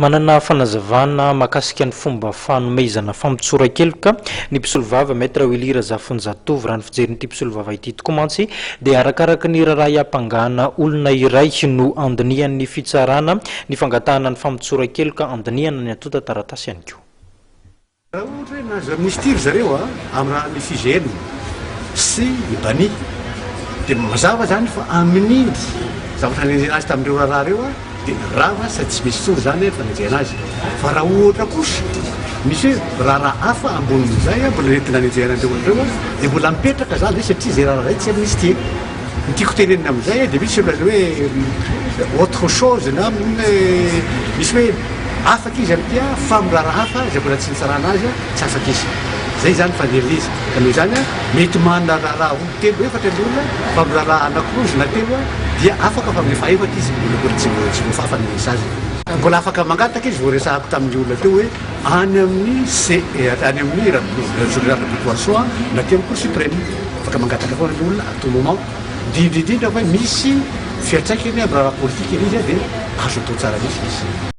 Manana fanazavana mahakasika ny fomba fanomezana famotsoran-keloka ny mpisolovava Maître Willy Razafinjatovo. Raha ny fijerin'ity mpisolovava ity tokoa mantsy dia arakaraka ny raharaha hiampangana olona iray no andinihan'ny fitsarana ny fangatahana ny famotsoran-keloka, andinihana ny antontan-taratasy ihany koa. Raha ohatra hoe nahazo amnistie ry zareo amin'ny raha ny FIGN sy ny bani dia mazava izany fa amin'iny zavatra nanenjehana azy tamin'ireo raharaha ireo dia rava sady tsy misy intsony izany ny fanenjehana azy. Fa raha ohatra kosa misy hoe raharaha hafa ambonin'izay mbola nentina nanenjehana an'ireo olona ireo dia mbola mipetraka izany izay satria izay raharaha izay tsy amnistie. Ny tiako tenenina amin'izay dia misy ilay hoe autre chose na misy hoe afaka izy amin'ity fa amin'ny raharaha hafa izay mbola tsy nitsarana azy tsy afaka izy. Izay izany faniriana izy. Ka noho izany mety manana raharaha roa, telo, efatra ny olona fa amin'ny raharaha anankiroa izy na telo dia afaka fa amin'ny fahefatra izy mbola mbola tsy tsy voafafa ny saziny. Mbola afaka mangataka izy, voaresahako tamin'ny olona teo hoe any amin'ny C any amin'ny Général Rabekoarisoa na aty amin'ny Cour suprême. Afaka mangataka foana ny olona à tout moment, indrindra indrindra fa misy fiantraikany amin'ny raharaha politika ilay izy dia azo atao tsara mihitsy izy.